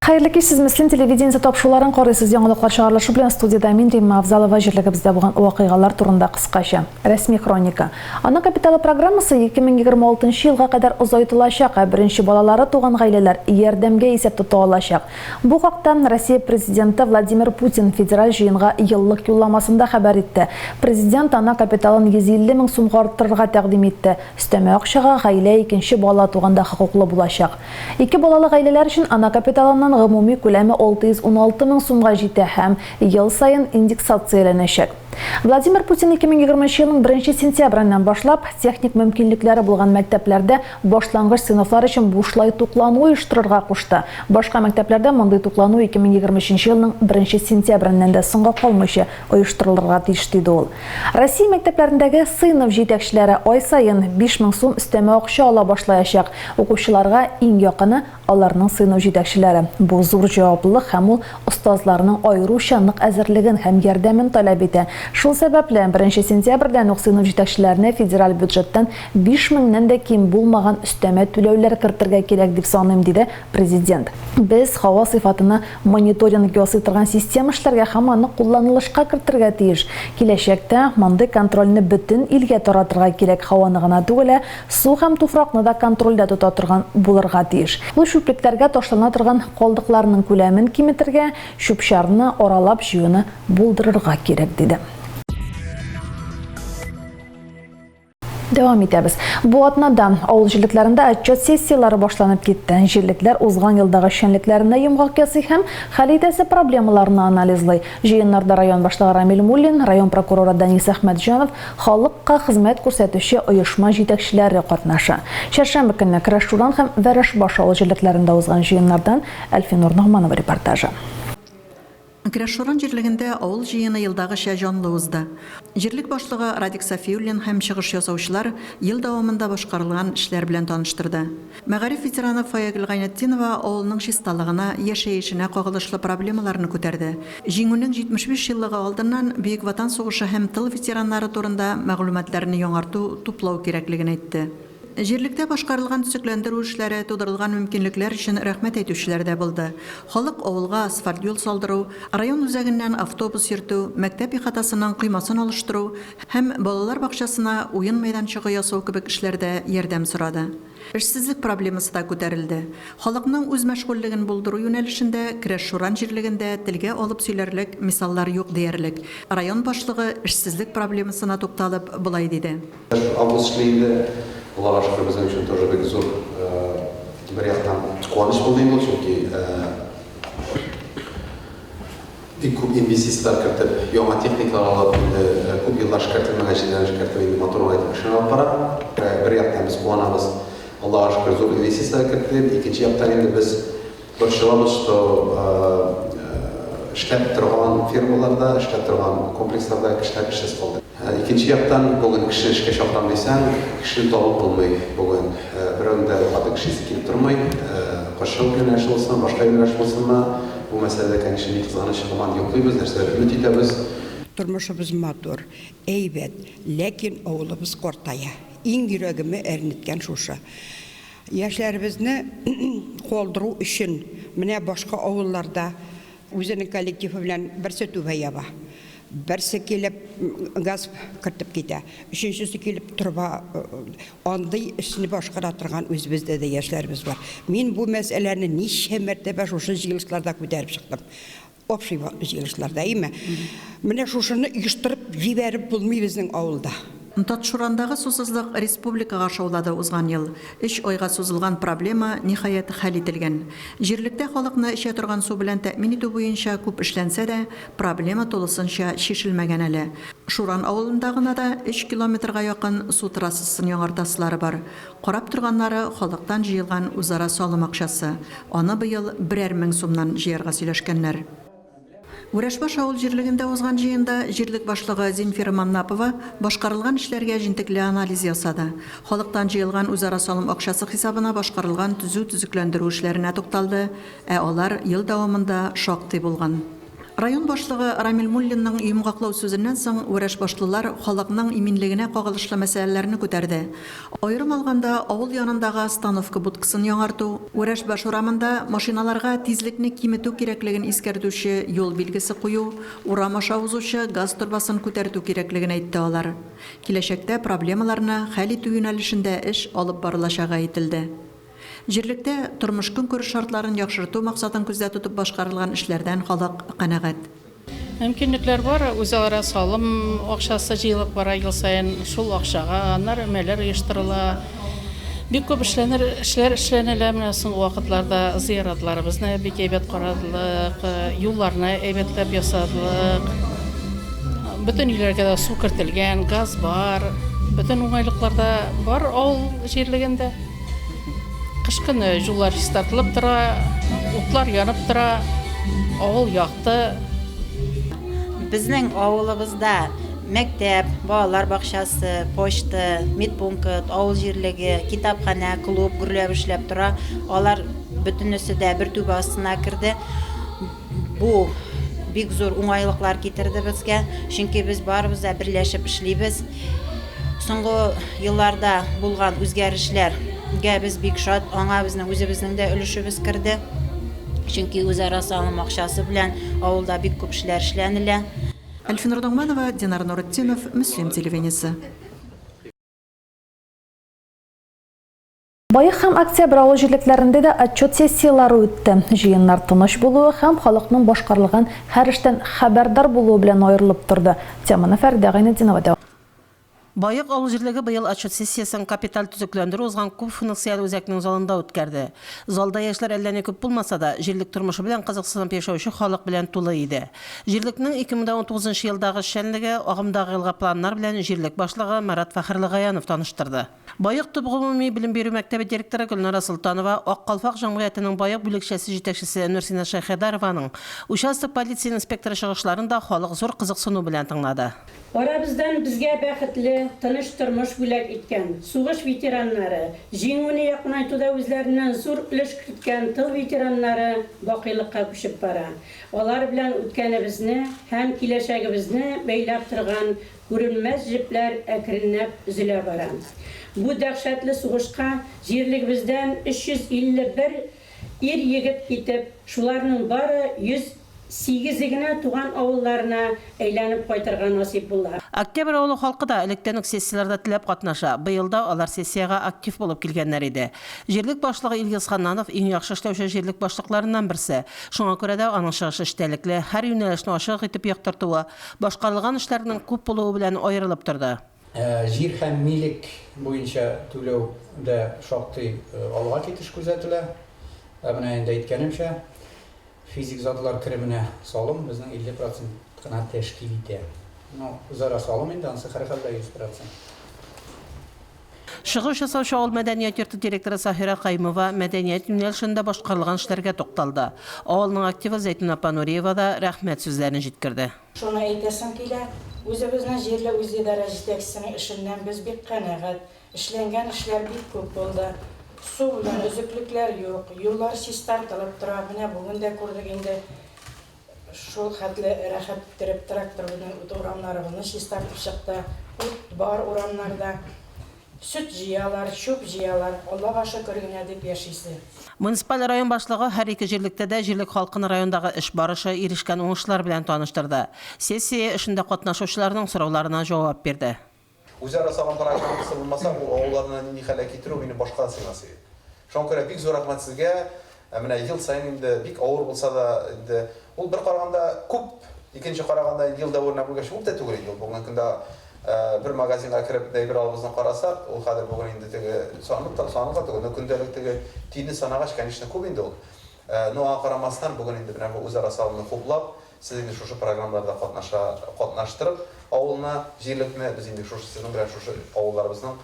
Хәерле кич, сез Мөслим телевидениесе тапшыруларын карыйсыз. Яңалыклар чыгарылышы белән студиядә мин Римма Авзалова җирлегебездә булган вакыйгалар турында кыскача. Рәсми хроника. Ана капиталы программасы 2026 елга кадәр озайтылачак, ә беренче балалары туган гаиләләр ярдәмгә исәп тота алачак. Бу хакта Россия Президенты Владимир Путин Федераль җыенга еллык юлламасында хәбәр итте. Президент ана капиталын 150 мең сумга арттырырга тәкъдим итте. Өстәмә акчага гаилә икенче бала туганда хокуклы булачак. Ике балалы гаиләләр өчен ана капиталыннан гомуми күләме 616 мең сумга җитә һәм ел саен индексацияләнәчәк. Владимир Путин 2020 елның беренче сентябреннән башлап, техник мөмкинлекләре булган мәктәпләрдә башлангыч сыйныфлар өчен бушлай туклану оештырырга кушты. Башка мәктәпләрдә мондый туклану 2023 елның беренче сентябреннән дә соңга калмыйча оештырылырга тиеш, диде ул. Россия мәктәпләрендәге сыйныф җитәкчеләре ай саен 5000 сум өстәмә акча ала башлаячак. Укучыларга иң якыны, аларның сыйныф җитәкчеләре. Бу зур җаваплылык һәм ул остазларның аеруча нык әзерлеген һәм ярдәмен таләп итә. Шул сәбәпле, беренче сентябрьдән үк сыйныф җитәкчеләренә федераль бюджеттан 5000 нән дә ким булмаган өстәмә түләүләр кертергә кирәк, дип саныйм, диде Президент. Без һава сыйфатына мониторинг ясый торган система эшләргә һәм аны кулланылышка кертергә тиеш. Киләчәктә мондый контрольне бөтен илгә таратырга кирәк, һаваны гына түгел, ә су һәм туфракны да контрольдә тота торган булырга тиеш. Ул чүплекләргә ташлана торган калдыкларның күләмен киметергә, чүп-чарны аралап җыюны булдырырга кирәк, диде. Дәвам итәбез. Бу атнада авыл җирлекләрендә отчет сессияләре башланып китте. Җирлекләр узган елдагы эшчәнлекләренә йомгак ясый һәм хәл итәсе проблемаларны анализлый. Җыеннарда район башлыгы Рамил Муллин, район прокуроры Данис Әхмәтҗанов, халыкка хезмәт күрсәтүче оешма җитәкчеләре катнаша. Чәршәмбе көнне Крәшуран һәм Вәрәшбаш авыл җирлекләрендә узган җыеннардан Әлфинур Ногманова репортажы. Крәшшуран җирлегендә авыл җыены елдагыча җанлы узды. Җирлек башлыгы Радик Сафиуллин һәм чыгыш ясаучылар ел дәвамында башкарылган эшләр белән таныштырды. Мәгариф ветераны Фаягөл Гайнетдинова авылның чисталыгына, яшәешенә кагылышлы проблемаларны күтәрде. Җиңүнең 75 еллыгы алдыннан Бөек Ватан сугышы һәм тыл ветераннары турында мәгълүматларны яңарту, туплау кирәклеген әйтте. Җирлектә башкарылган төзекләндерү эшләре, тудырылган мөмкинлекләр өчен рәхмәт әйтүчеләр дә булды. Халык авылга асфальт юл салдыру, район үзәгеннән автобус йөртү, мәктәп ихатасының коймасын алыштыру һәм балалар бакчасына уен мәйданчыгы ясау кебек эшләрдә ярдәм сорады. Эшсезлек проблемасы да күтәрелде. Халыкның үзмәшгульлеген булдыру юнәлешендә Крәш-Шуран җирлегендә телгә алып сөйләрлек мисаллар юк диярлек. Район башлыгы эшсезлек проблемасына тукталып, болай диде. Август эшли инде. Аллага шөкер, безнең өчен тоже бик зур бер яктан куаныч булды инде ул, чөнки бик күп инвестицияләр кертеп, яңа техникалар алып, инде күп еллар эшкәртелмәгән җирләрне эшкәртеп, инде матур гына итеп эшен алып бара. Бер яктан без куанабыз, Аллага шөкер, зур инвестицияләр кертте дип, икенче яктан инде без Борчылабыз, что эшләп торган фирмаларда, эшләп торган комплексларда кешеләр эшсез калды. Икенче яктан, бүген кеше эшкә чакырам дисәң, кешене табып булмый бүген. Берәүнең дә каты кеше исе килеп тормый. Кошчылык юнәлеше булсынмы, башка юнәлеш булсынмы, бу мәсьәләдә, конечно, ни кызганыч, һаман йоклыйбыз, нәрсәдер өмет итәбез. Тормышыбыз матур, әйбәт, ләкин авылыбыз картая. Иң йөрәгемне әрнеткән шушы. Яшьләребезне калдыру өчен менә башка авылларда үзенең коллективы белән берсе түбә яба, берсе килеп газ кертеп китә, өченчесе килеп торба, андый эшне башкара торган үзебездә дә яшьләребез бар. Мин бу мәсьәләне ничә мәртәбә шушы җыелышларда күтәреп чыктым. Общий җыелышларда, әйеме? Менә шушыны оештырып җибәреп булмый безнең авылда. Татшурандагы сусызлык республикага шаулады узган ел. Өч айга сузылган проблема, ниһаять, хәл ителгән. Җирлектә халыкны эчә торган су белән тәэмин итү буенча күп эшләнсә дә, проблема тулысынча чишелмәгән әле. Шуран авылында гына да өч километрга якын су трассасын яңартасылары бар. Карап торганнары, халыктан җыелган үзара салым акчасы. Аны быел берәр мең сумнан җыярга сөйләшкәннәр. Үрәшбаш авыл җирлегендә узган җыенда җирлек башлыгы Земфира Маннапова башкарылган эшләргә җентекле анализ ясады. Халыктан җыелган үзара салым акчасы хисабына башкарылган төзү-төзекләндерү эшләренә тукталды, ә алар ел дәвамында шактый булган. Район башлыгы Рамил Муллинның йомгаклау сүзеннән соң вәрәшбашлылар халыкның иминлегенә кагылышлы мәсьәләләрне күтәрде. Аерым алганда, авыл янындагы остановка будкасын яңарту, Вәрәшбаш урамында машиналарга тизлекне киметү кирәклеген искәртүче юл билгесе кую, урам аша узучы газ торбасын күтәртү кирәклеген әйтте алар. Киләчәктә проблемаларны хәл итү юнәлешендә эш алып барылачагы әйтелде. Җирлектә тормыш-көнкүреш шартларын яхшырту максатын күздә тотып башкарылган эшләрдән халык канәгать. Мөмкинлекләр бар, үзара салым акчасы җыелып бара ел саен, шул акчага аннары өмәләр оештырыла. Бик күп эшләнер, эшләр эшләнелә менә соңгы вакытларда зыяратларыбызны бик әйбәт карадык, юлларны әйбәтләп ясадык. Бөтен өйләргә дә су кертелгән, газ бар, бөтен уңайлыклар да бар авыл җирлегендә. Кыш көне юллар чистартылып тора, утлар янып тора, авыл якты. Безнең авылыбызда мәктәп, балалар бакчасы, почта, медпункт, авыл җирлеге, китапханә, клуб гөрләп эшләп тора. Алар бөтенесе дә бер түбә астына керде. Бу бик зур уңайлыклар китерде безгә, чөнки без барыбыз да берләшеп эшлибез. Соңгы елларда булган үзгәрешләргә без бик шат, аңа безнең үзебезнең дә өлешебез керде. Чөнки үзара салым акчасы белән авылда бик күп эшләр эшләнелә. Әлфинур Ногманова, Динар Нуретдинов, Мөслим телевидениесе. Баек һәм Октябрь авыл җирлекләрендә дә отчет сессияләре үтте. Җыеннар тыныч булуы һәм халыкның башкарылган һәр эштән хәбәрдар булуы белән аерылып торды. Теманы Фәридә Гайнетдинова дәвам. Баек авыл җирлеге быел отчет сессиясен капиталь төзекләндерү узган күп функцияле үзәкнең залында үткәрде. Залда яшьләр әллә ни күп булмаса да, җирлек тормышы белән кызыксынып яшәүче халык белән тулы иде. Җирлекнең 2019 нчы елдагы эшчәнлеге, агымдагы елга планнар белән җирлек башлыгы Марат Фәхерлегаянов таныштырды. Баек төп гомуми белем бирү мәктәбе директоры Гөлнара Солтанова, Ак калфак җәмгыятенең Баек бүлекчәсе җитәкчесе Нурсинә Шәйхәдарованың, участок полиция инспекторы чыгышларын да халык зур кызыксыну белән тыңлады. Арабыздан безгә бәхетле, тыныч тормыш бүләк иткән сугыш ветераннары, Җиңүне якынайтуда үзләреннән зур өлеш керткән тыл ветераннары бакыйлыкка күчеп бара. Алар белән үткәнебезне һәм киләчәгебезне бәйләп торган Күренмәс җепләр әкренләп өзелә бара. Бу дәһшәтле сугышка җирлегебездән 351 ир-егет китеп, шуларның бары 108 е генә туган авылларына әйләнеп кайтырга насыйп була. Октябрь авылы халкы да электән үк сессияләрдә теләп катнаша, быел да алар сессиягә актив булып килгәннәр иде. Җирлек башлыгы Илгиз Ханнанов иң яхшы эшләүче җирлек башлыкларыннан берсе. Шуңа күрә дә аның чыгышы эчтәлекле, һәр юнәлешне ачык итеп яктыртуы, Башкарылган эшләрнең күп булуы белән аерылып торды. Җир һәм милек буенча түләүдә шактый алга китеш күзәтелә. Ә менә инде әйткәнемчә, физик затлар кеременә салым безнең 50 процент кына тәшкил итә. Ну, үзара салым инде, анысы һәрхәлдә 100 процент. Чыгыш ясаучы авыл мәдәният йорты директоры Саһира Каюмова мәдәният юнәлешендә башкарылган эшләргә тукталды. Авылның активы Зәйтүнә апа Нуриева да рәхмәт сүзләрен җиткерде. Шуны әйтәсем килә, үзебезнең җирле үзидарә җитәкчесенең эшеннән без бик канәгать. Эшләнгән эшләр бик күп булды. Су белән өзеклекләр юк, юллар чистартылып тора, менә бүген дә күрдек инде. Шул хәтле рәхәт иттереп трактор безнең урамнарыбызны чистартып чыкты. Ут бар урамнарда. Сөт җыялар, чүп җыялар. Аллага шөкер генә дип яшисе. Муниципаль район башлыгы һәр ике җирлектә дә җирлек халкын райондагы эш барышы, ирешкән уңышлар белән таныштырды. Сессия эшендә катнашучыларның сорауларына җавап бирде. Үзара салым программасы булмаса, бу авылларны нинди хәлгә китерү минем башка да сыймас иде. Шуңа күрә бик зур рәхмәт сезгә. Ә менә ел саен инде бик авыр булса да, инде ул бер караганда күп, икенче караганда инде ел дәверенә бүлгәч күп тә түгел инде ул. Бүгенге көндә бер магазинга кереп әйбер алыбызны карасак, ул хәзер бүген инде теге санлык та, санлык та түгел, но көндәлек теге тиенне санагач, конечно, күп инде ул. Но аңа карамастан, бүген инде менә бу үзара салымны хуплап, Сез инде шушы программаларда катнаша, катнаштырып авылны, җирлекне, без инде шушы сезнең белән шушы авылларыбызның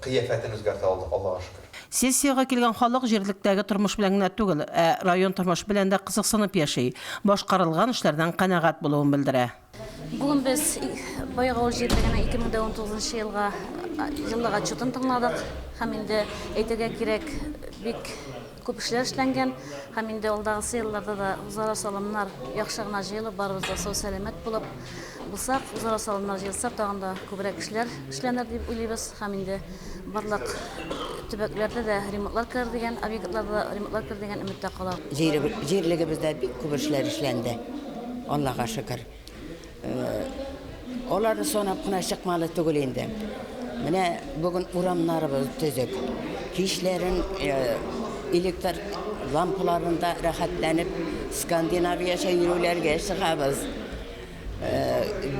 кыяфәтен үзгәртә алдык, Аллага шөкер. Сессиягә килгән халык җирлектәге тормыш белән генә түгел, ә район тормышы белән дә кызыксынып яши, башкарылган эшләрдән канәгать булуын белдерә. Бүген без Баек авыл җирлегенең 2019 елга еллык отчетын тыңладык һәм инде әйтергә кирәк, бик. күп эшләр эшләнгән һәм инде алдагысы елларда да үзара салымнар яхшы гына җыелып, барыбыз да сау-сәламәт булып булсак, үзара салымнар җыелса, тагын да күбрәк эшләр эшләнер дип уйлыйбыз һәм инде барлык төбәкләрдә дә ремонтлар керер дигән, объектларда да ремонтлар керер дигән өметтә калабыз. Җирлегебездә бик күп эшләр эшләнде, Аллага шөкер. Аларны санап кына чыкмалы түгел инде. Менә бүген урамнарыбыз төзек. Кичләрен электр лампаларында рәхәтләнеп Скандинавиячә йөрүләргә чыгабыз.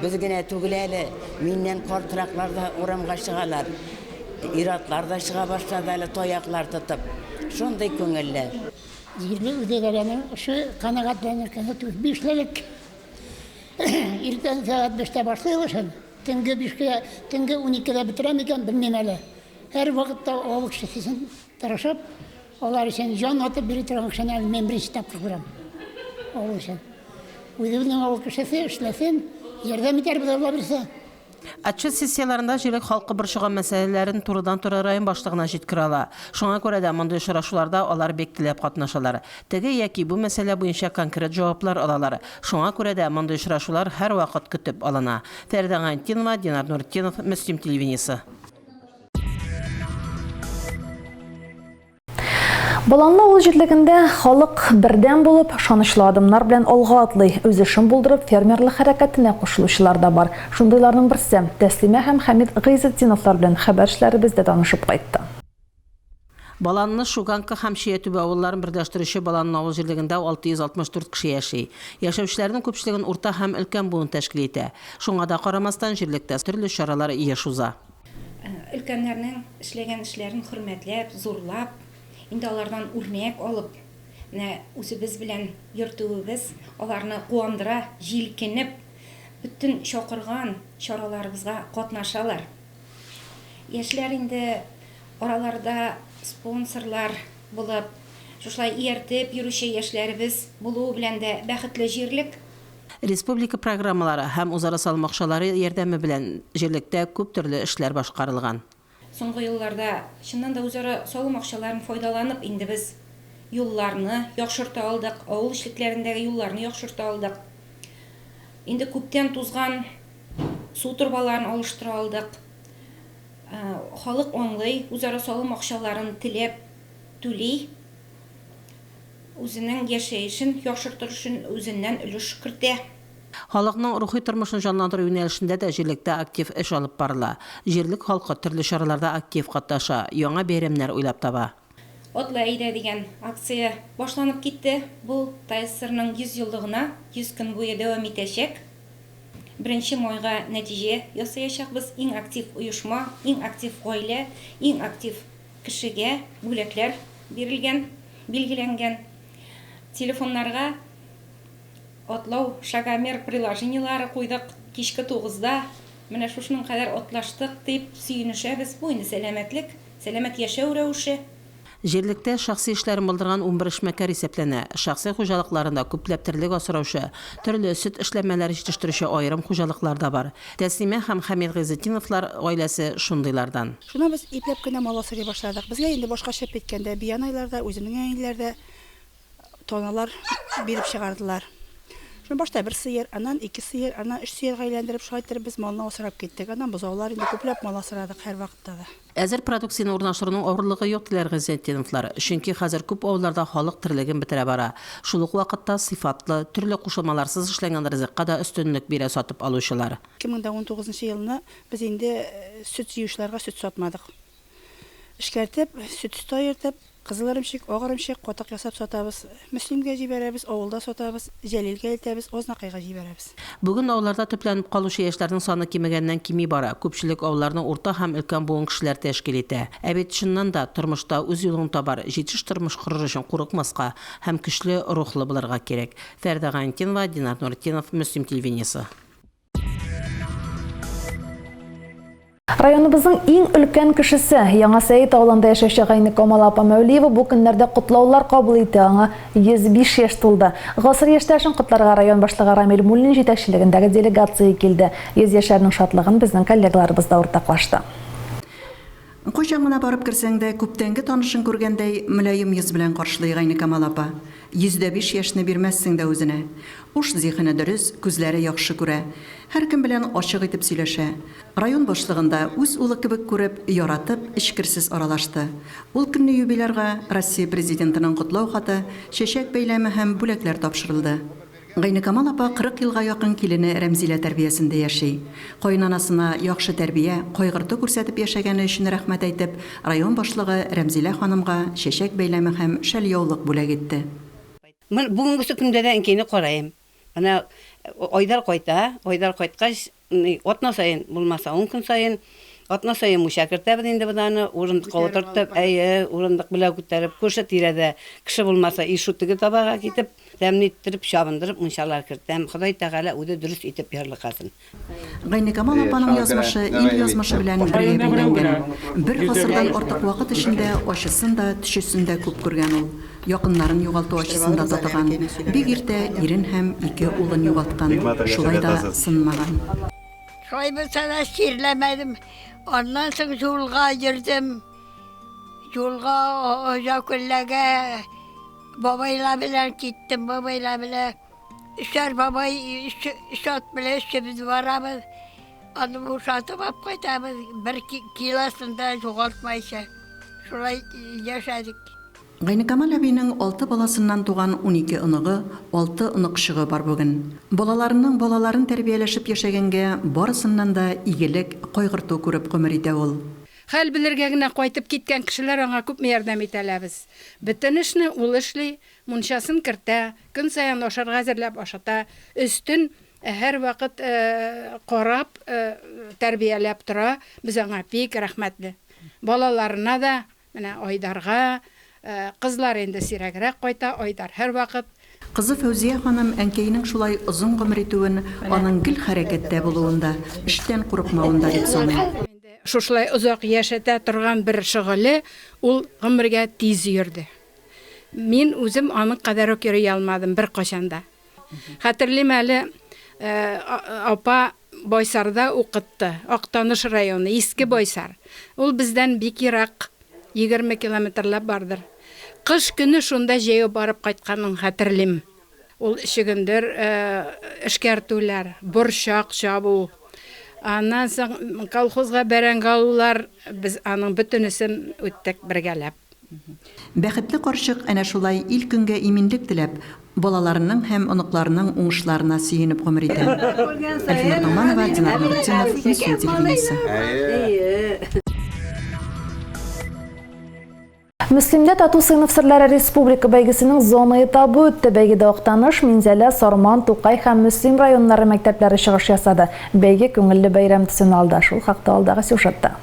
Без генә түгел әле, миннән картраклар да урамга чыгалар. Ир-атлар да чыга башлады әле таяклар тотып. Шундый күңелле. Җирле үзидарәнең эше канәгатьләнерлек түгел. Бишлелек. Иртән сәгать биштә башлыйбыз эшен. Төнге бишкә, төнге уникедә бетерәм икән, белмим әле. Һәр вакытта авыл кешесе өчен тырышып, алар өчен җан атып йөри торган кешене әле мин беренче тапкыр күрәм. Авыл өчен. Үзебезнең авыл кешесе эшләсен, ярдәм итәрбез, Алла бирсә. Отчет сессияләрендә җирлек халкы борчыган мәсьәләләрен турыдан-туры район башлыгына җиткерә ала. Шуңа күрә дә мондый очрашуларда алар бик теләп катнашалар. Теге яки бу мәсьәлә буенча конкрет җаваплар алалар. Шуңа күрә дә мондый очрашулар һәрвакыт көтеп алына. Фәридә Гайнетдинова, Динар Нуретдинов, Мөслим телевидениесе. Баланлы авыл җирлегендә халык бердәм булып, ышанычлы адымнар белән алга атлый. Үз эшен булдырып, фермерлык хәрәкәтенә кушылучылар да бар. Шундыйларның берсе, Тәслимә һәм Хәмит Гыйзетдиновлар белән хәбәрчеләребез дә танышып кайтты. Баланлы, Шуганка һәм Чиятүбә авылларын берләштерүче Баланлы авыл җирлегендә 664 кеше яши. Яшәүчеләрнең күпчелеген урта һәм өлкән буын тәшкил итә. Шуңа да карамастан, җирлектә төрле чаралар еш уза. Өлкәннәрнең эшләгән эшләрен хөрмәтләп, зурлап, инде алардан үрнәк алып, менә үзебез белән йөртүебез аларны куандыра, җилкенеп, бөтен чакырган чараларыбызга катнашалар. Яшьләр инде араларда спонсорлар булып, шушылай ияртеп йөрүче яшьләребез булуы белән дә бәхетле җирлек. Республика программалары һәм үзара салым акчалары ярдәме белән җирлектә күп төрле эшләр башкарылган. Соңгы елларда, чыннан да, үзара салым акчаларын файдаланып инде без юлларны яхшырта алдык, авыл эчлекләрендәге юлларны яхшырта алдык. Инде күптән тузган су торбаларын алыштыра алдык. Халык аңлый, үзара салым акчаларын теләп түли. Үзенең яшәешен яхшыртыр өчен үзеннән өлеш кертә. Халыкның рухи тормышын җанландыру юнәлешендә дә җирлектә актив эш алып барыла. Җирлек халкы төрле чараларда актив катнаша, яңа бәйрәмнәр уйлап таба. Атла әйдә дигән акция башланып китте. Бу ТАССРның 100 еллыгына 100 көн буе дәвам итәчәк. Беренче майга нәтиҗә ясаячакбыз. Иң актив оешма, иң актив гаилә, иң актив Кешегә бүләкләр бирелгән, билгеләнгән. Телефоннарга атлау шагомер приложениеләре куйдык. Кичке тугызда менә шушының кадәр атлаштык дип сөенешәбез. Бу инде сәламәтлек, сәламәт яшәү рәвеше. Җирлектә шәхси эшләрен булдырган 11 эшмәкәр исәпләнә. Шәхси хуҗалыкларында күпләп терлек асраучы, төрле сөт эшләнмәләре җитештерүче аерым хуҗалыклар да бар. Тәслимә һәм Хәмит Гыйзетдиновлар гаиләсе шундыйлардан. Шуннан без ипләп кенә мал асрый башладык. Безгә инде башка чыгып киткәндә бианайлар да, үземнең әниләр дә таналар биреп чыгардылар. Шуннан башта бер сыер, аннан ике сыер, аннан өч сыерга әйләндереп, шулай иттереп без малны асрап киттек. Аннан бозаулар, инде күпләп мал асрадык һәрвакытта да. Әзер продукцияне урнаштыруның авырлыгы юк, диләр Гыйззәтдиновлар. Чөнки хәзер күп авылларда халык терлеген бетерә бара. Шул ук вакытта сыйфатлы, төрле кушылмаларсыз эшләнгән ризыкка да өстенлек бирә сатып алучылар. 2019 нчы елны без инде сөт җыючыларга сөт сатмадык. Эшкәртеп, сөт өсте аертып, кызыл эремчек, ак эремчек, катык ясап сатабыз. Мөслимгә җибәрәбез, авылда сатабыз, Җәлилгә илтәбез, Азнакайга җибәрәбез. Бүген авылларда төпләнеп калучы яшьләрнең саны кимегәннән-кими бара. Күпчелек авылларны урта һәм өлкән буын кешеләр тәшкил итә. Ә бит, чыннан да, тормышта үз юлыңны табар, җитеш тормыш корыр өчен курыкмаска һәм көчле рухлы булырга кирәк. Фәридә Гайнетдинова, Динар Нуретдинов, Мөслим телевидениесе. Районыбызның иң өлкән кешесе, Яңа Сәет авылында яшәүче Гайнекамал апа Мәүлиева бу көннәрдә котлаулар кабул итә, аңа 105 яшь тулды. Гасыр яшьтәшен котларга район башлыгы Рамил Муллин җитәкчелегендәге делегация килде. Йөзьяшәрнең шатлыгын безнең коллегаларыбыз да уртаклашты. Кайчан гына барып керсәң дә, күптәнге танышын күргәндәй, мөлаем йөз белән каршылый Гайникамал апа. 105 яшьне бирмәссең дә үзенә. Уш зиһене дөрес, күзләре яхшы күрә. Һәркем белән ачык итеп сөйләшә. Район башлыгын да үз улы кебек күреп, яратып, эчкерсез аралашты. Ул көнне юбилярга Россия Президентының котлау хаты, чәчәк бәйләме һәм бүләкләр тапшырылды. Гайнекамал апа 40 елга якын килене Рәмзилә тәрбиясендә яши. Каенанасына яхшы тәрбия, кайгырту күрсәтеп яшәгәне өчен рәхмәт әйтеп, район башлыгы Рәмзилә ханымга чәчәк бәйләме һәм шәльяулык бүләк итте. Мин бүгенгесе көндә дә әнкәйне карыйм. Менә Айдар кайта, Айдар кайткач, Атна саен, булмаса ун көн саен, атна саен мунча кертәбез инде без аны, урындыкка утыртып, әйе, урындык белән күтәреп, күрше тирәдә кеше булмаса, и шу теге табага китеп, тәмле иттереп, чабындырып мунчалар кертәм. Ходай Тәгалә үзе дөрес итеп ярлыкасын. Гайникамал апаның язмышы ил язмышы белән бергә бәйләнгән. Бер гасырдан артык вакыт эчендә ачысын да, төчесен дә күп күргән ул. Якыннарын югалту ачысын да татыган, бик иртә ирен һәм ике улын югалткан, шулай да сынмаган. Шулай булса да чирләмәдем. Аннан соң юлга йөрдем. Юлга Озакүлләгә бабайлар белән киттем, бабайлар белән. Өчәр бабай, өч ат белән өчебез барабыз. Аны бушатып алып кайтабыз, бер килосын да югалтмайча. Шулай яшәдек. Гайникамал әбинең алты баласыннан туган 12 оныгы, алты оныкчыгы бар бүген. Балаларының балаларын тәрбияләшеп яшәгәнгә, барысыннан да игелек, кайгырту күреп гомер итә ул. Хәл белергә генә кайтып киткән кешеләр аңа күпме ярдәм итә алабыз. Бөтен эшне ул эшли, мунчасын кертә, көн саен ашарга әзерләп ашата, өстен һәрвакыт карап, тәрбияләп тора. Без аңа бик рәхмәтле. Балаларына да, Менә Айдарга, кызлар инде сирәгрәк кайта, Айдар һәрвакыт. Кызы Фәүзия ханым әнкәйнең шулай озын гомер итүен аның гел хәрәкәттә булуында, эштән курыкмавында дип саный. Шушылай озак яшәтә торган бер шөгыле, ул гомергә тиз йөрде. Мин үзем аның кадәр үк йөри алмадым беркайчан да. Хәтерлим әле, апа Байсарда укытты, Актаныш районы, Иске Байсар. Ул бездән бик ерак, 20 километрлап бардыр. Кыш көне шунда җәяү барып кайтканын хәтерлим. Ул чөгендер эшкәртүләр, борчак чабу, аннан соң колхозга бәрәңге алулар, без аның бөтенесен үттек бергәләп. Бәхетле карчык әнә шулай ил-көнгә иминлек теләп, балаларының һәм оныкларының уңышларына сөенеп гомер итә. Әлфинур Ногманова, Динар Нуретдинов, Мөслим телевидениесе. Мөслимдә Тату сыйныф серләре республика бәйгесенең зона этабы үтте. Бәйгедә Актаныш, Минзәлә, Сарман, Тукай һәм Мөслим районнары мәктәпләре чыгыш ясады. Бәйге күңелле бәйрәм төсен алды. Шул хакта алдагы сюжетта.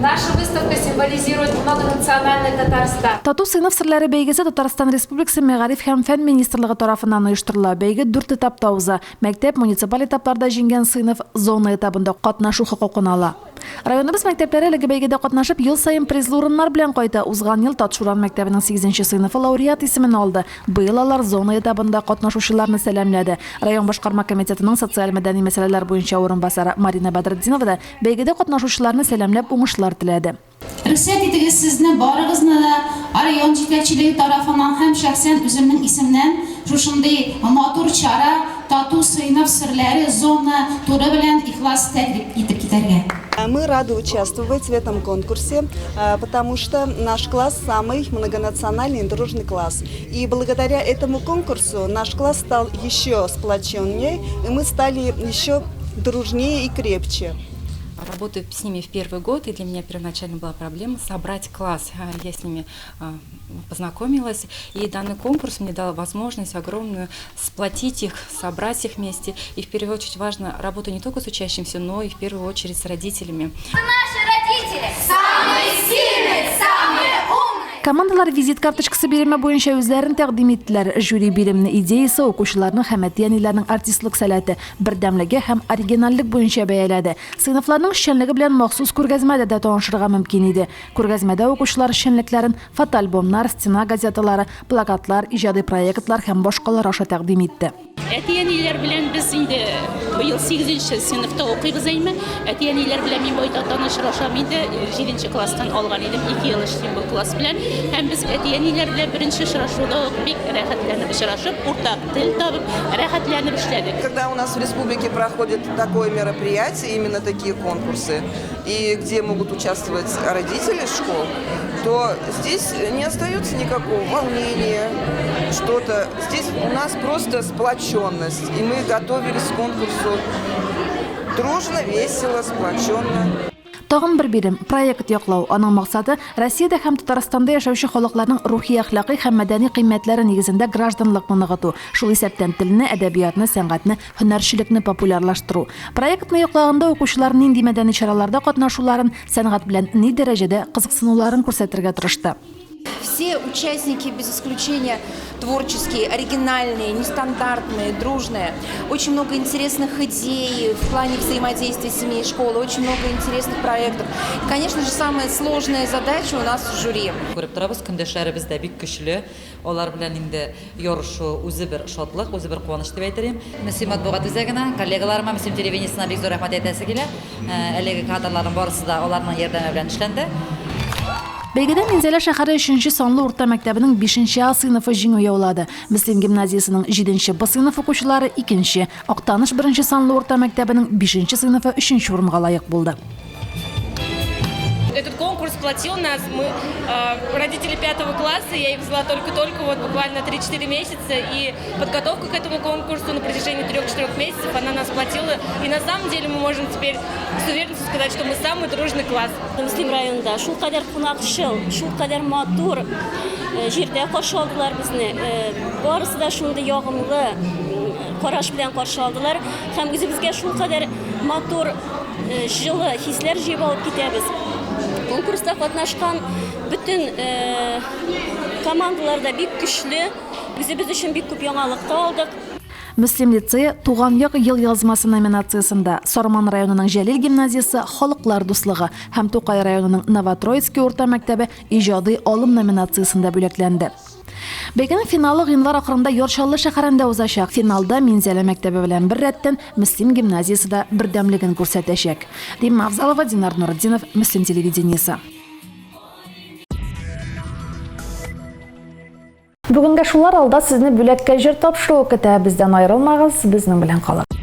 Наша выставка символизирует многонациональный Татарстан. Тату сыйныф серләре бәйгесе Татарстан Республикасы Мәгариф һәм фән министрлыгы тарафыннан оештырыла. Бәйге дүрт этапта уза. Мәктәп, муниципаль этапларда җиңгән сыйныф зона этабында катнашу хокукын ала. Районыбыз мәктәпләре әлеге бәйгедә катнашып, ел саен призлы урыннар белән кайта. Узган ел Татшуран мәктәбенең сигезенче сыйныфы лауреат исемен алды. Быел алар зона этабында катнашучыларны сәламләде. Район башкарма комитетының социаль-мәдәни мәсьәләләр буенча урынбасары Марина Бәдретдинова да Бәйгедә катнашучыларны сәламләп уңышлар теләде. Рөхсәт итегез сезне барыгызны да район җитәкчелеге тарафыннан һәм шәхсән үземнең исемнән шушындый матур чара, Тату сыйныф серләре зона туры белән ихлас тәбрик итеп китәргә. Мы рады участвовать в этом конкурсе, потому что наш класс самый многонациональный и дружный класс. И благодаря этому конкурсу наш класс стал еще сплоченнее, и мы стали еще дружнее и крепче. Работаю с ними в первый год, и для меня первоначально была проблема собрать класс. Я с ними познакомилась, и данный конкурс мне дал возможность огромную сплотить их, собрать их вместе. И в первую очередь важно работа не только с учащимся, но и в первую очередь с родителями. Наши родители самые сильные, самые умные! Командалар визит карточкасы биреме буенча үзләрен тәкъдим иттеләр. Жюри биремне идеясе, укучыларның һәм әти-әниләрнең артистлык сәләте, бердәмлеге һәм оригинальлек буенча бәяләде. Сыйныфларның эшчәнлеге белән махсус күргәзмәдә дә танышырга мөмкин иде. Күргәзмәдә укучылар эшчәнлекләрен фотоальбомнар, стена газеталары, плакатлар, иҗади проектлар һәм башкалар аша тәкъдим итте. Әти-әниләр белән без инде Быел сигезенче сыйныфта укыйбыз әйме. Әти-әниләр белән мин байтактан очрашам инде. Җиденче класстан алган идем, ике ел эшлим бу класс белән. Һәм без әти-әниләр белән беренче очрашуда ук бик рәхәтләнеп очрашып, уртак тел табып, рәхәтләнеп эшләдек. Когда у нас в республике проходит такое мероприятие, именно такие конкурсы, и где могут участвовать родители школ, то здесь не остается никакого волнения, что-то. Здесь у нас просто сплоченность, и мы готовились к конкурсу дружно, весело, сплоченно. Тагын бер бирем, проект яклау. Аның максаты, Россиядә һәм Татарстанда яшәүче халыкларның рухи-әхлакый һәм мәдәни кыйммәтләре нигезендә гражданлыкны ныгыту, шул исәптән телне, әдәбиятны, сәнгатьне, һөнәрчелекне популярлаштыру. Проектны яклаганда укучылар нинди мәдәни чараларда катнашуларын, сәнгать белән ни дәрәҗәдә кызыксынуларын күрсәтергә тырышты. Все участники, без исключения, творческие, оригинальные, нестандартные, дружные. Очень много интересных идей в плане взаимодействия семьи и школы, очень много интересных проектов. И, конечно же, самая сложная задача у нас в жюри. Күреп торабыз, көндәшләребез дә бик көчле. Алар белән инде ярышу үзе бер шатлык, үзе бер куаныч дип әйтер идем. Мөслим матбугат үзәгенә, коллегаларыма, Мөслим телевидениесенә бик зур рәхмәт әйтәсе килә. Әлеге кадрларның барысы да аларның ярдәме белән эшләнде. Бәйгедә Минзәлә шәһәре өченче санлы урта мәктәбенең бишенче А сыйныфы җиңү яулады. Мөслим гимназиясенең җиденче Б сыйныф укучылары, икенче, Актаныш беренче санлы урта мәктәбенең бишенче сыйныфы өченче урынга лаек булды. Этот конкурс сплотил нас. Мы э, родители пятого класса, я их взяла только-только, вот буквально 3-4 месяца. И подготовка к этому конкурсу на протяжении 3-4 месяцев, она нас сплотила. И на самом деле мы можем теперь с уверенностью сказать, что мы самый дружный класс. Мөслим районында шулкадәр кунакчыл, шулкадәр матур э, җирдә каршы алдылар безне. Э, барысы да шундый ягымлы караш белән каршы алдылар. Һәм үзебезгә шулкадәр матур э, җылы хисләр җыеп алып китәбез. Конкурста катнашкан бөтен командалар да бик көчле. Үзебез өчен бик күп яңалык та алдык. Мөслим лицее Туган як елъязмасы номинациясендә, Сарман районының Җәлил гимназиясе Халыклар дуслыгы һәм Тукай районының Новотроицкий урта мәктәбе Иҗади алым номинациясендә бүләкләнде. Бәйгенең финалы гыйнвар ахырында Яр Чаллы шәһәрендә узачак. Финалда Минзәлә мәктәбе белән беррәттән Мөслим гимназиясе дә бердәмлеген күрсәтәчәк. Римма Авзалова, Динар Нуретдинов, Мөслим телевидениесе. Бүгенгә шулар, алда сезне бүләккә җыр тапшыруы көтә. Бездән аерылмагыз, безнең белән калыгыз.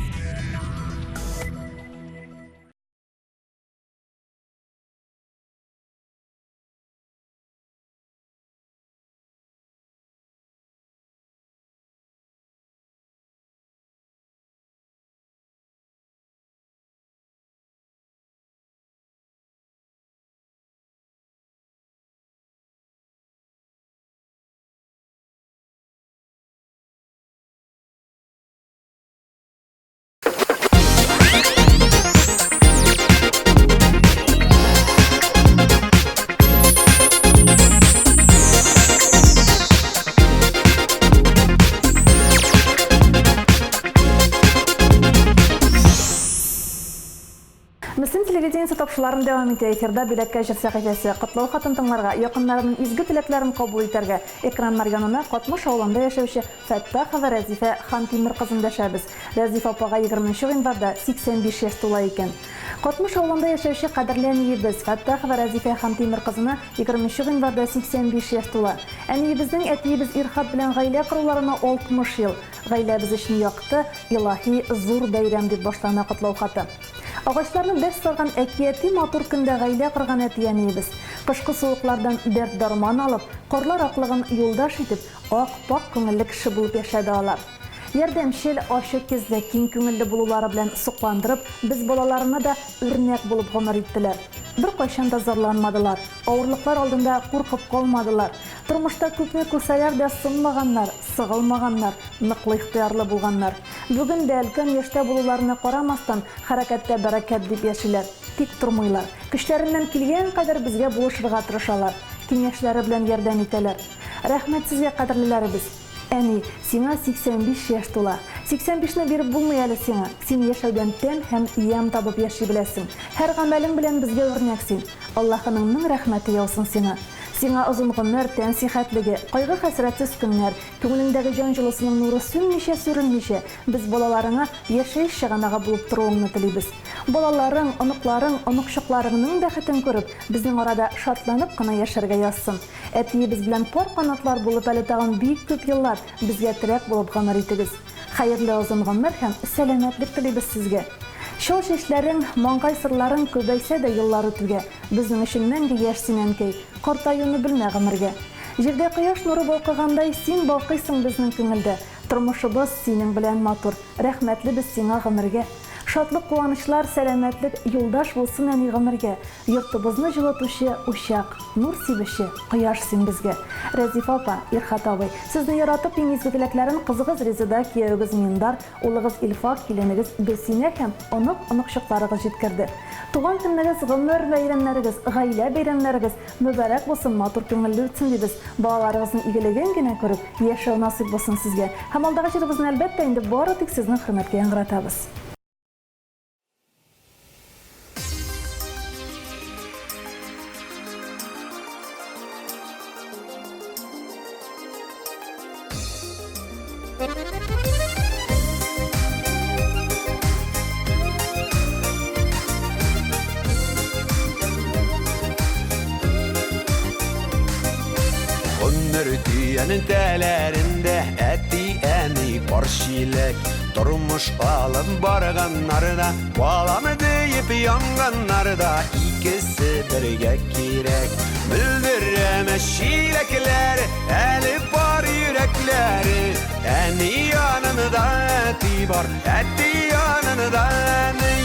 Мөслим телевидениесе тапшыруларын дәвам итә. Эфирда Бүләккә җыр сәхифәсе. Котлау хатын тыңларга, якыннарының изге теләкләрен кабул итәргә экраннар янына Катмыш авылында яшәүче Фәттахова Рәзифә Хантимер кызын дәшәбез. Рәзифә апага 20 нче гыйнварда 85 яшь тула икән. Катмыш авылында яшәүче кадерле әниебез Фәттахова Рәзифә Хантимер кызына 20 нче гыйнварда 85 яшь тула. Әниебезнең әтиебез Ирхат белән гаилә коруларына 60 ел. Гаиләбез өчен якты, илаһи, зур бәйрәм, дип башлана котлау хаты. Агачларны бәс сарган әкияти матур көндә гаилә корган әти-әниебез, кышкы суыклардан дәрт-дарман алып, карлар аклыгын юлдаш итеп, ак, пакь күңелле кеше булып яшәде алар. Ярдәмчел, ачык йөзле, киң күңелле булулары белән сокландырып, без балаларына да үрнәк булып гомер иттеләр. Беркайчан да зарланмадылар, авырлыклар алдында куркып калмадылар. Тормышта күпне күрсәләр дә сынмаганнар, сыгылмаганнар, ныклы ихтыярлы булганнар. Бүген дә, өлкән яшьтә булуларына карамастан, хәрәкәттә бәрәкәт дип яшиләр. Тик тормыйлар. Көчләреннән килгән кадәр безгә булышырга тырышалар. Киңәшләре белән ярдәм итәләр. Рәхмәт сезгә, кадерлеләребез! Әни, сиңа 85 яшь тула. 85 не биреп булмый әле сиңа. Син яшәүдән тәм һәм ямь табып яши беләсең. Һәр гамәлең белән безгә үрнәк син. Аллаһының мең рәхмәте яусын сиңа. Сиңа озын гомер, тән сихәтлеге, кайгы-хәсрәтсез көннәр, күңелеңдәге җан җылысының нуры сүнмичә-сүрелмичә, без балаларыңа яшәеш чыганагы булып торуыңны телибез. Балаларың, оныкларың, оныкчыкларыңның бәхетен күреп, безнең арада шатланып кына яшәргә язсын. Әтиебез белән пар канатлар булып әле тагын бик күп еллар безгә терәк булып гомер итегез. Хәерле озын гомер һәм сәламәтлек телибез сезгә. Чал чәчләрең, маңгай сырларың күбәйсә дә еллар үтүгә, безнең өчен мәңге яшь син, әнкәй, картаюны белмә гомергә. Җирдә кояш нуры балкыгандай, син балкыйсың безнең күңелдә. Тормышыбыз синең белән матур, рәхмәтле без сиңа гомергә. Шатлык-куанычлар, сәламәтлек юлдаш булсын, әни, гомергә. Йортыбызны җылытучы учак, нур сибүче кояш син безгә. Рәзифә апа, Ирхат абый, сезне яратып иң изге теләкләрен кызыгыз Резеда, киявегез Миндар, улыгыз Илфак, киленегез Гөлсинә һәм онык-оныкчыкларыгыз җиткерде. Туган көннегез, гомер бәйрәмнәрегез, гаилә бәйрәмнәрегез мөбарәк булсын, матур күңелле үтсен дибез. Балаларыгызның игелеген генә күреп яшәү насыйп булсын сезгә. Һәм алдагы җырыбызны, әлбәттә инде, бары тик сезнең хөрмәткә яңгыратабыз. Гомер көянтәләрендә әти-әни пар чиләк. Тормыш алып барганнар да, балам диеп янганнар да, икесе бергә кирәк. Мөлдерәмә чиләкләр, әле бар йөрәкләре. Әни янында әти бар, әти янында әни.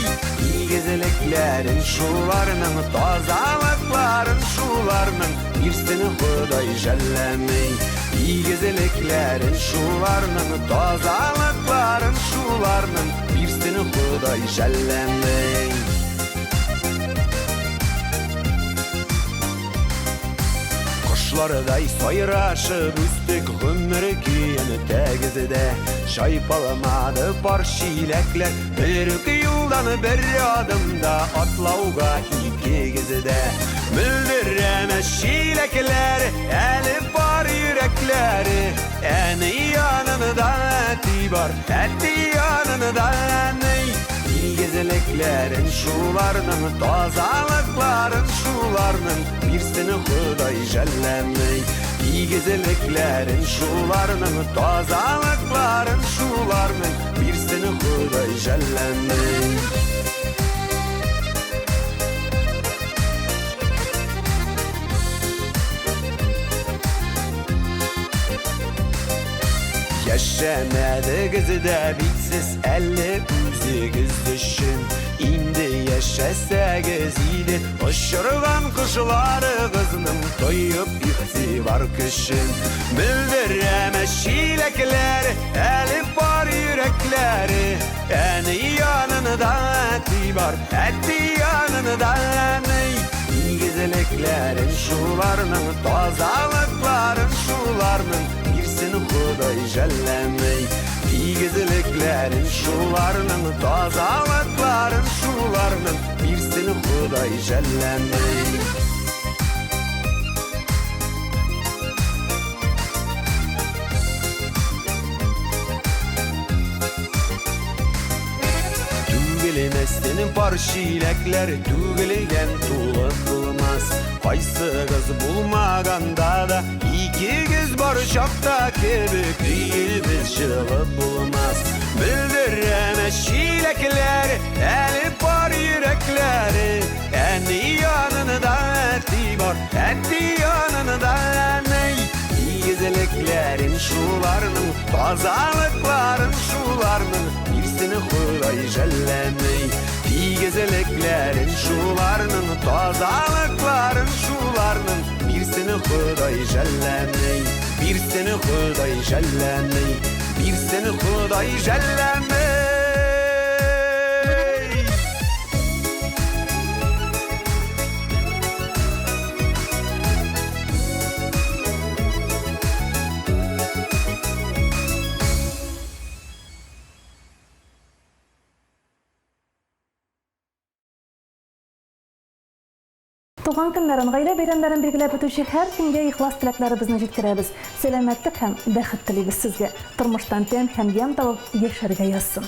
Игезлекләрен шуларның, тазалыкларын шуларның, бирсен Ходай жәлләми. Игезлекләрен шуларның, тазалыкларын шуларның, бирсен Ходай жәлләми. Кошлардай сайрашып үстек гомер көен тәгездә. Чайпалмады пар чиләкләр, бер үк юлдан бер адымда атлауга икегездә. Мөлдерәмә чиләкләр, әле бар йөрәкләре. Әни янында әти бар, әти янында әни. Игезлекләрен шуларның, тазалыкларын шуларның, бирсен Ходай жәлләми. Игезлекләрен шуларның, тазалыкларын шуларның, бирсен Ходай жәлләми. Яшәмәдегез дә бит сез әле үзегез өчен. Инде яшәсәгез иде, очырган кошларыгызның тоеп игътибар көчен. Мөлдерәмә чиләкләр, әле бар йөрәкләре. Әни янында әти бар, әти янында әни. Игезлекләрен шуларның, тазалыкларын шуларның, бирсен Ходай жәлләми. Игезлекләрен шуларның, тазалыкларын шуларның, бирсен Ходай жәлләми. Түгелмәстен пар чиләкләр, түгелгән тулып булмас. Кайсыгыз булмаганда да, икегез бар чакта кебек өебез җылы булмас. Мөлдерәмә чиләкләр, әле бар йөрәкләре. Әни янында әти бар, әти янында әни. Игезлекләрен шуларның, тазалыкларын шуларның, бирсен Ходай жәлләми. Игезлекләрен шуларның, тазалыкларын шуларның, бирсен Ходай жәлләми. Бирсен Ходай жәлләми, бирсен Ходай жәлләми. Туган көннәрен, гаилә бәйрәмнәрен билгеләп үтүче һәркемгә ихлас теләкләребезне җиткерәбез. Сәламәтлек һәм бәхет телибез сезгә. Тормыштан тәм һәм ямь табып яшәргә язсын.